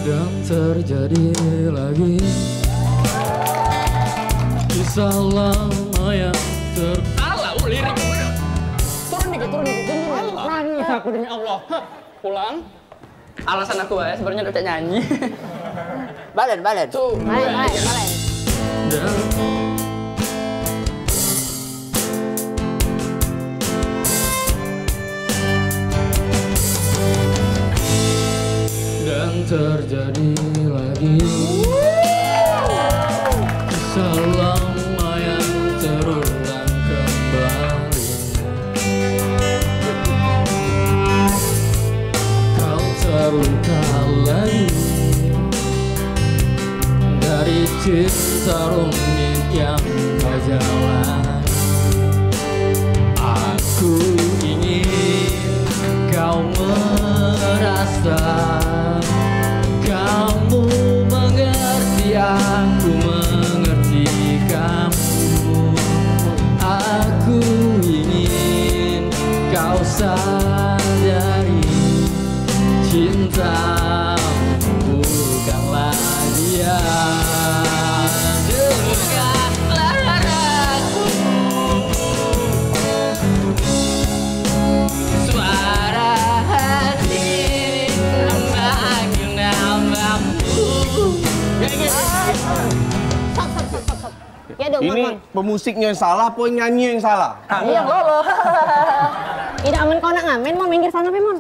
Dan terjadi lagi kisah lama yang ter- Salah, oh, lirik. Turun dikit, turun dikit, turun dikit. Nangis aku demi Allah. Hah, pulang. Alasan aku ya, sebenarnya udah nyanyi. Balen, balen. Tuh. Balen, balen, balen. Dan Dan terjadi lagi kisah lama yang terulang kembali. Kau terluka lagi dari cinta rumit yang kau jalani. Aku ingin kau merasa, kamu mengerti, aku mengerti kamu. Aku ingin kau sadari, cinta bukanlah dia. Dengarlah aku, suara hati memanggil namamu. Ya, dong, Ini Mon, Mon. Pemusiknyo yang salah, apa yang nyanyi yang salah? Aku yang lolo. Tidak, Mon, kau nak ngamen, Mon, minggir sana, Mon.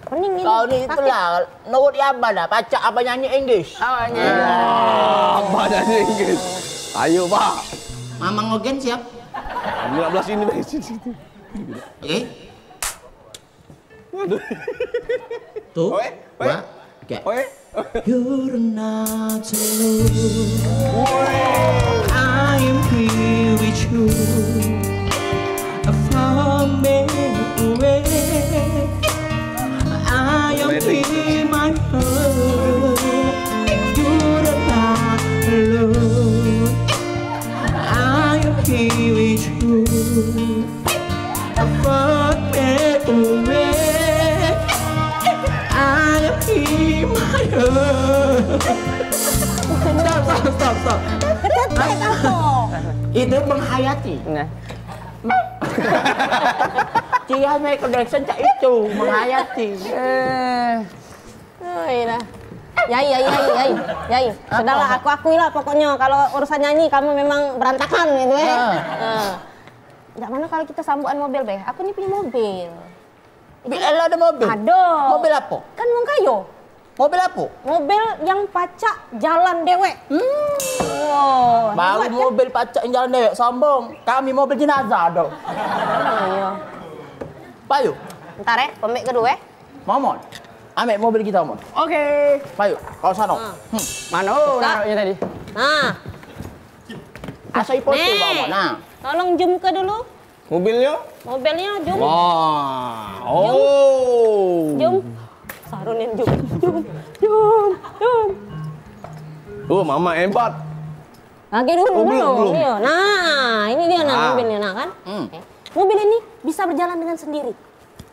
Pening ini. Kau ni sakit. Itulah, nurut ya abah dah, pacak abah nyanyi English. Oh, nyanyi. Ah, abah nyanyi English. Ayo, Pak. Mamang Ogen siap? Lima belas ini, Bang. Sini, sini. Oke. Tuh. Oi, oi. Wah, oke. Oi. You're not alone. I am here with you. Far away. I am here, my heart. You're not alone. I am here with you. Stop, stop, stop, stop. Kecetek apa? Itu menghayati. Nah. Ciri khas Michael Jackson cak itu, menghayati. Eh. Oh, iya. Yai, yai, yai, yai, yai. Apa? Sudahlah, aku akui lah pokoknya kalau urusan nyanyi kamu memang berantakan gitu, eh. Ah. Ah. Dak mano kalu kito sambukan mobil be? Aku ni punyo mobil. Be, elo ado mobil? Ado. Mobil apo? Kan wong kayo. Mobil apo? Mobil yang pacak jalan dewek. Hmm. Oh, baru hebat, kan? Mobil pacak yang jalan dewek, sombong. Kami mobil jenazah ado. Oh, iyo. Payu. Ntar, eh, kombek kedue, eh. Momon, ambek mobil kito, Mon. Oke. Payu, kau sano. Ah. Hmm. Mano naroknyo tadi? Nah. Asai foto, Momon. Nah. Tolong zoom ke dulu. Mobilnyo? Mobilnyo zoom. Wah. Zoom. Oh. Zoom. Sarunin zoom. Zoom. Zoom. Zoom. Oh, mama hebat. Lagi dulu, oh, belum, dulu. Belum. Iyo. Nah, ini dio nah, ah, mobilnyo nah kan. Hmm. Oke. Mobil ini bisa berjalan dengan sendiri.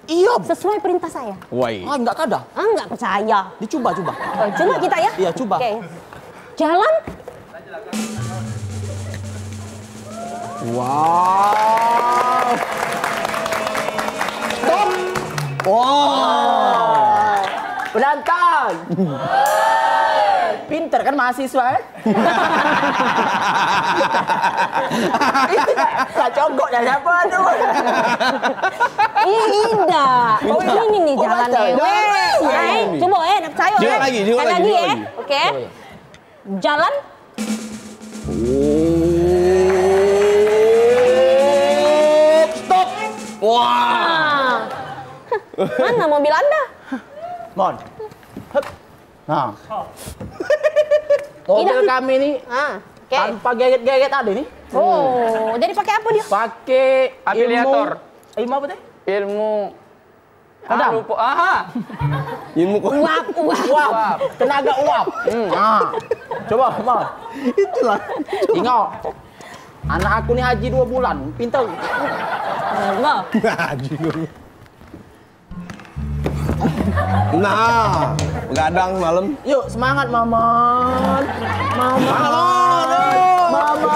Iyo. Sesuai perintah saya. Wai. Ah, enggak kada. Ah, enggak percaya. Dicuba, cuba. Oh, cuba kita ya. Iya, cuba. Oke. Jalan. Wow. Stop. Wow. Penantang. Pinter kan mahasiswa, eh? Itu tak, tak cogok dah siapa tu? Ih, indah. Oh, indah. Ini nih, oh, jalan macam dewek. Jalan dewek. Ayo, ini. Coba, eh, nak percaya, eh. Jingok lagi, jingok lagi, lagi, jingok eh. Lagi. Oke. Jalan. Stop. Wah. Ah. Mana mobil Anda? Mon. Hup. Nah. Mobil kami ni, ah, oke, tanpa geret-geret ado ni. Oh, jadi pakai apa dia? Pakai ilmu, afiliator. Ilmu apa teh? Ilmu, ah, lupa. Aha. Ilmu ko- uap, uap. Uap. Tenaga uap. Hmm. Nah. Coba, Mal. Itulah. Tengok. Anak aku ni haji dua bulan, pintar. Haji dua bulan. Nah, begadang semalam. Yuk, semangat, Maman. Maman. Maman. Maman.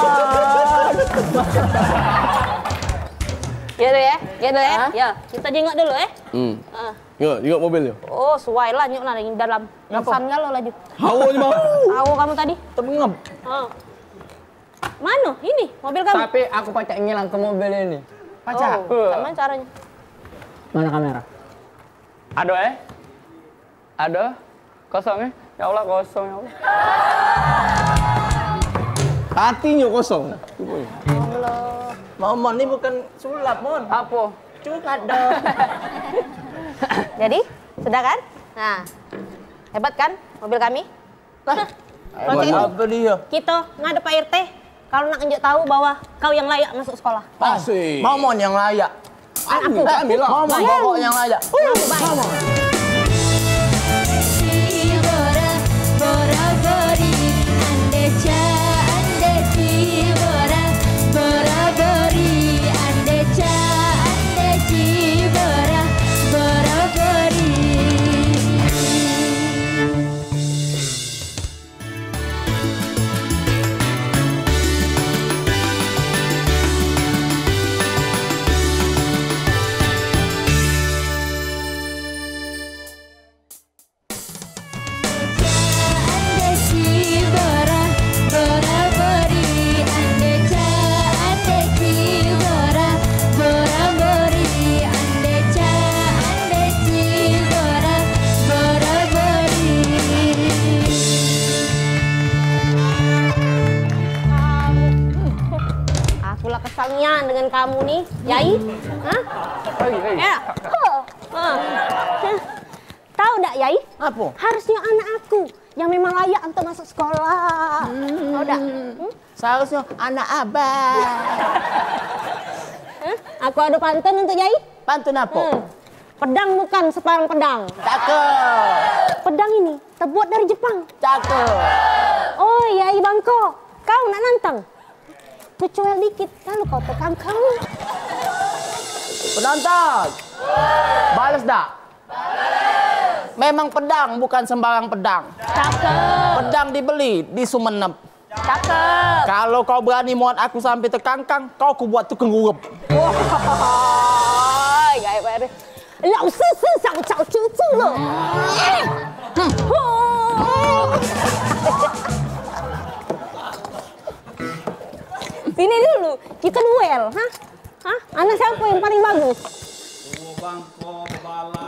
Ya dulu ya, ya dulu ya. Hah? Ya, kita jenguk dulu ya. Hmm. Ah. Yuk, jenguk mobil yuk. Oh, suai lah nyuk nah dalam. Ngapa? Pingsan galo laju. Haus, Bang. Haus kamu tadi. Tebengep. Ah. Mano? Ini mobil kamu. Tapi aku pacak ngilang ke mobil ini. Pacak? Oh, gimana caranya? Mana kamera? Ado, eh? Ado. Kosong, eh? Ya Allah, kosong, ya Allah. Hatinyo kosong. Ya Allah. Momon ni bukan sulap, Mon. Apo? Curhat dong. Jadi, sudah kan? Nah, hebat kan mobil kami? Hah? Hebat apa dia? Kito ngadep Pak R T, kalu nak nunjuk tahu bahwa kau yang layak masuk sekolah. Asik. Momon yang layak. Aku. Eh, Mila. Momon pokok yang layak. Aku, Bang. Momon. Aku lah kesal nian dengan kamu ni, Yai. Hah? Hei, hei. Ya. Hah. Tahu ndak, Yai? Apo? Harusnya anak aku yang memang layak untuk masuk sekolah. Hmm. Tahu ndak? Hmm? Seharusnya anak abang. Hah? Aku ada pantun untuk Yai. Pantun apo? Hmm. Pedang bukan sembarang pedang. Cakep. Pedang ini terbuat dari Jepang. Cakep. Oh, Yai Bangko, kau nak nantang? Kucoel dikit, lalu kau tekangkang. Penonton, bales dak? Memang pedang bukan sembarang pedang. Cakep. Pedang dibeli di Sumenep. Cakep. Kalau kau berani muat aku sampai tekangkang, kau ku buat tukang urep. Wah, gaib bae. Lau susu sau cau cucu lo. Sini dulu, kita duel, ha? Hah? Anak siapa yang paling bagus?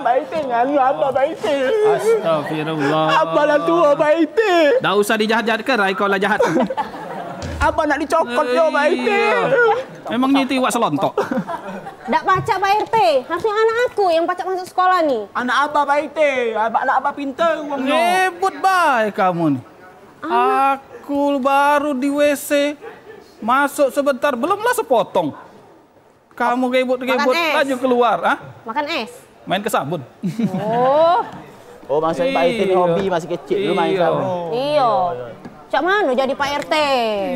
Baik nganu apa baik? Astagfirullah. Apa lah tua baik? Dak usah dijahat-jahatkan, rai kau lah jahat. Apa nak dicokot yo baik? Iya. Memang nyiti iwak selontok. Dak pacak Pak R T, harusnya anak aku yang pacak masuk sekolah ni. Anak apa Pak R T? Abah anak apa pinter wong yo. Ribut bae kamu ni. Aku baru di W C, masuk sebentar, belum lah sepotong. Kamu ribut-ribut, laju keluar, ah? Makan es. Main ke sabun. Oh. Oh, maksudnya Pak Iti ni hobi masih kecil dulu main sabun. Iyo. Cak mano jadi Pak R T?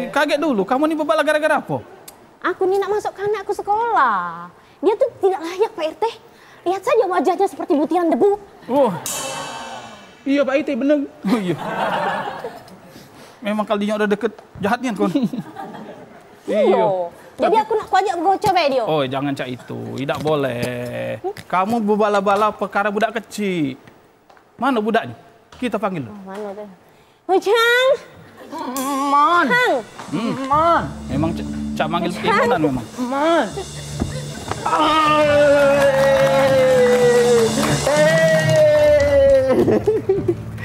Kaget dulu, kamu ni bebala gara-gara apa? Aku ni nak masuk ke anakku sekolah. Dia tu tidak layak, Pak R T. Lihat saja wajahnya seperti butiran debu. Oh. Iya, Pak Iti, bener. Oh, iya. Memang kalau dinyo udah deket, jahat nian kon. Iyo. Jadi aku nak kuajak begoco bae dio. Oh, jangan cak itu. Idak boleh. Kamu bebala-bala perkara budak kecil. Mano budaknyo? Kita panggil. Oh, mano tu? Ujang. Mon. Hang. Hmm. Mon. Memang cak, cak manggil Ujang. Ibunan memang. Mon.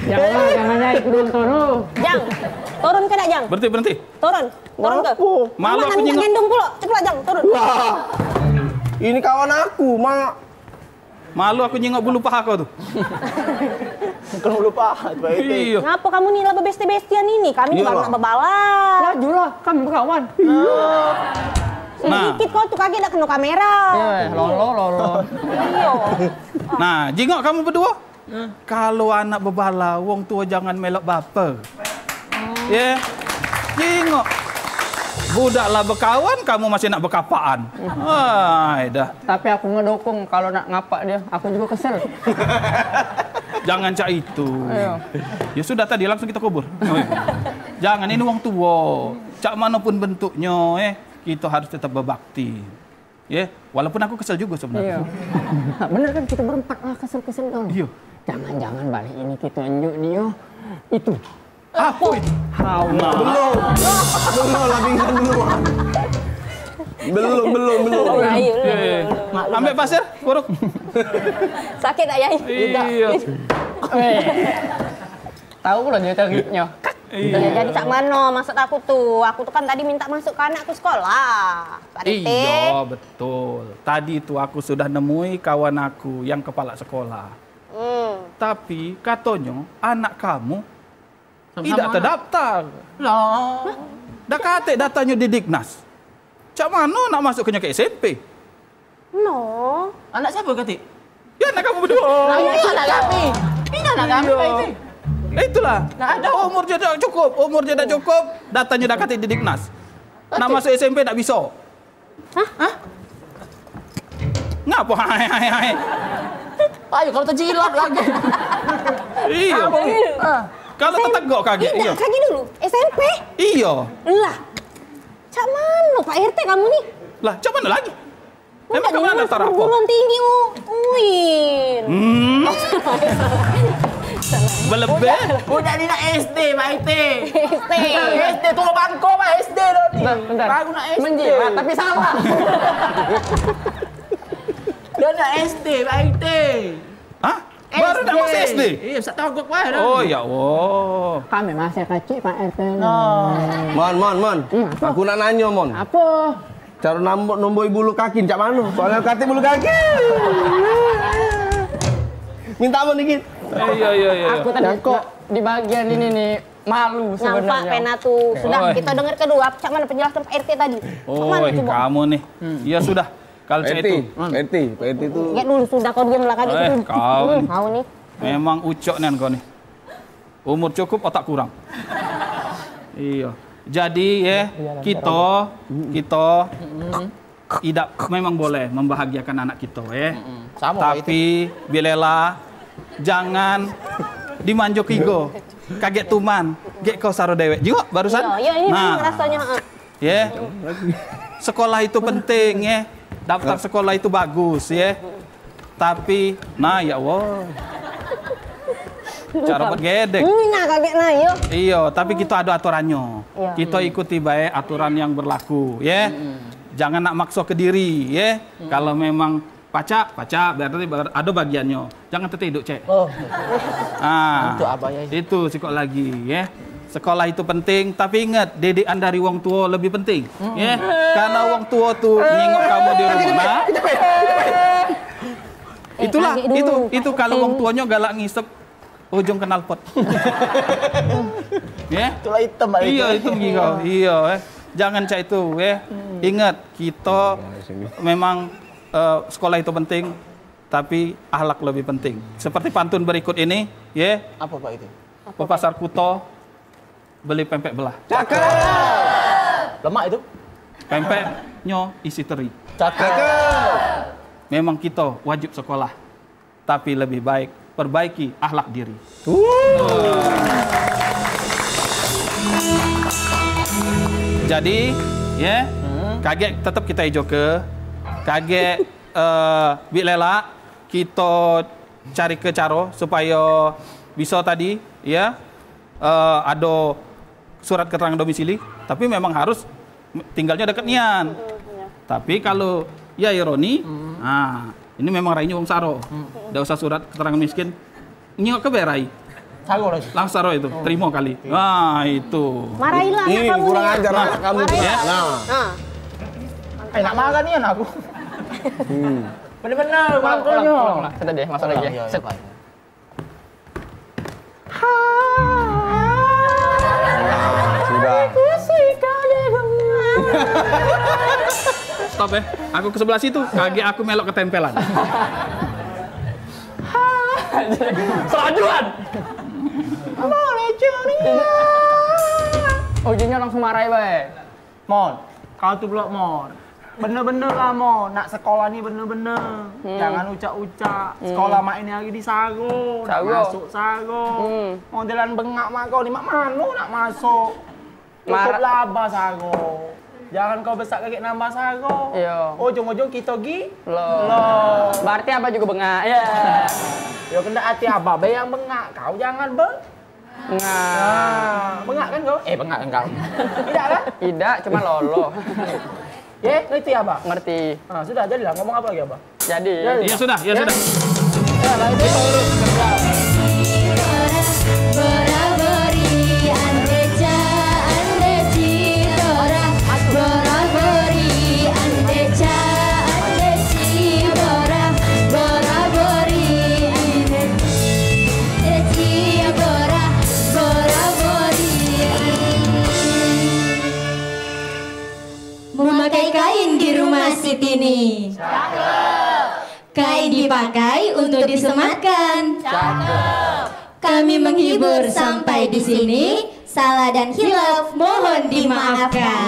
Jangan, jangan, jangan, turun, turun. Jang, turun ke dak, Jang? Berhenti, berhenti. Turun. Turun ke? Malu aku nyingok. Gendong pulo. Cepat, Jang, turun. Wah. Ini kawan aku, Mak. Malu aku nyingok bulu paha kau tu. Bukan bulu paha, Pak Iti. Iyo. Ngapa kamu ni lah bebesti-bestian ini? Kami ni baru nak bebala. Lajulah, kami bekawan. Iyo. Nah. Sedikit kau tu kaget dak kena kamera. Eh, lolo, lolo. Iyo. Nah, jingok kamu beduo. Kalu anak bebala, wong tuo jangan melok baper. Ye. Jingok. Budak lah bekawan, kamu masih nak bekapaan. Ai dah. Tapi aku ngedukung kalu nak ngapak dio, aku jugo kesel. Jangan cak itu. Iyo. Ya sudah tadi langsung kita kubur. Jangan, ini wong tuo. Cak mano pun bentuknyo, eh, kito harus tetap bebakti. Ye, walaupun aku kesel jugo sebenarnyo. Iyo. Bener kan, kito berempat lah kesel-kesel tu. Iyo. Jangan-jangan balik ini kito enjuk dio. Itu. Apo itu? Hawa. Belum. Belum, lagi ingat dulu. Belum, belum, belum. Oh, ayo, belum, belum, belum. Ambek pasir, kuruk. Sakit tak, Yai? Iyo. Tahu lah dio cariknyo. Iyo. Jadi cak mano maksud aku tu? Aku tu kan tadi minta masuk ke anakku sekolah, Pak R T. Iyo, betul. Tadi tu aku sudah nemui kawan aku yang kepala sekolah. Hmm. Tapi katonyo anak kamu idak terdaftar. Lah. Dah katek datanyo di Diknas. Cak mano nak masuk ke nyo ke S M P? No. Anak siapa, Katik? Ya, anak kamu berdua. Lah, ini anak kami. Ini anak kami, Pak Iti. Itulah. Nah, ada. Umur je dak cukup, umur je dak cukup, datanyo dah katik di Diknas. Nak masuk S M P dak biso. Hah? Hah? Ngapo? Hai, hai, hai. Ayo, kalau terjilat lagi. Iyo. Apo ni? Ah. Kalau tertegok kaget, iyo. Kaget dulu. S M P? Iyo. Lah. Cak mano, Pak R T, kamu ni? Lah, cak mano lagi? Emang kamu nak daftar apo? Perguruan tinggi U-, UIN. Hmm. Belebih. Budak ni nak S D, Pak R T. S D. S D, tunggu bangko, Pak, S D dah ni. Bentar, bentar. Baru nak S D. Menjilat, tapi salah. Dah nak S D, Pak R T. Hah? Baru nak masuk S D? Iyo, sak togok bae dah. Oh, ya Allah. Kami masih kecik, Pak R T. Nah. Mon, Mon, Mon. Hmm, apo? Aku nak nanyo, Mon. Apo? Caro nambok nomboi bulu kaki cak mano? Soalnyo katik bulu kaki. Minta Mon dikit. Iyo, iyo, iyo. Aku tadi di bagian ini nih malu sebenarnyo. Nampak pena tu. Sudah, kita denger kedua. Cak mano penjelasan Pak R T tadi? Cak mano coba? Kamu nih. Hmm. Ya sudah. Kalau cak itu. Pak R T, Pak R T tu. Kayak dulu sudah kau diam lah kayak gitu. Kau ni. Kau ni. Memang ucok nian kau ni. Umur cukup, otak kurang. Iyo. Jadi, ye, kito, kito idak memang boleh membahagiakan anak kito, ye. Tapi, bilela jangan dimanjo kigo. Kaget tuman, gek kau saro dewek. Jiwak barusan. Iyo, iyo, ini rasonyo, heeh. Ye. Sekolah itu penting, ye. Daftar sekolah itu bagus, ye. Tapi, nah, ya Allah. Cara buat gedek. Ini nah kaget nah, yo. Iyo, tapi kita ada aturannya. Iyo. Kita ikuti baik aturan yang berlaku, ye. Jangan nak makso ke diri, ye. Kalau memang pacak, pacak, berarti ber-, ado bagiannyo. Jangan tetedok, cek. Oh. Ah, Untuk apa ya? Itu sikok lagi, ye. Sekolah itu penting, tapi ingat, didikan dari wong tuo lebih penting, ye. Karena wong tuo tu nyingok kamu di rumah, nah. Itulah, Eh, lagi itu, dulu, itu kalau wong penting. Tuonyo galak ngisep ujung knalpot. Ya? Itulah hitam, Pak, Iyo, itu. Hitam gigi kau. Iyo, eh. Jangan cak itu, ya. Ingat, kita memang, eh, sekolah itu penting, tapi akhlak lebih penting. Seperti pantun berikut ini, ya. Apa, Pak, itu? Ke pasar kuto, beli pempek belah. Cakep. Lemak itu. Pempeknyo isi teri. Cakep. Memang kita wajib sekolah, tapi lebih baik perbaiki akhlak diri. Jadi, ya, kagek tetap kita ijoke, kagek, eh, Bik Lelak, kita cari ke caro supaya bisa tadi, ya, eh, ado surat keterangan domisili, tapi memang harus tinggalnya dekat nian. Tapi kalau ya ironi, nah, ini memang rainyo wong Saro. Ndak usah surat keterangan miskin. Nyingok ke berai. Saro lagi. Langsung Saro itu, terima kali. Nah, itu. Marahilah anak Ih, kamu kurang nih. Ajar anak kamu. Marahilah. Nah. Nah. Eh, nak marah nih anak aku. Bener-bener, ulang, ulang, ulang, ulang. Kita deh, masuk lagi. Iya, iya, Pak. Nah, sudah. Stop, eh. Aku ke sebelah situ. Kaki aku melok ketempelan. Selajuan. Ujungnya langsung marahi bae. Mon, kau tu pulak, Mon. Bener-bener lah, Mon. Nak sekolah ni bener-bener. Jangan ucak-ucak. Sekolah mak ini hari di Saro, nak masuk Saro. Modelan bengak mak kau ni, mak mano nak masuk. Cukup lah abah Saro. Jangan kau besak kagek nambah Saro. Iyo. Ujung-ujung kita gi lo. Lo. Berarti abah juga bengak. Ya. Yo, kendak hati abah be yang bengak. Kau jangan be- Nah, bengak kan kau? Eh, bengak kan kau? Tidak kan? Tidak, cuma lolo. Ye, ngerti abah? Ngerti. Ah, sudah, jadilah ngomong apa lagi abah? Jadi. Jadi. Ya sudah, ya sudah. Ya, lah, itu. Memakai kain di rumah Siti ni. Kain dipakai untuk disematkan. Kami menghibur sampai di sini. Salah dan hilaf mohon dimaafkan.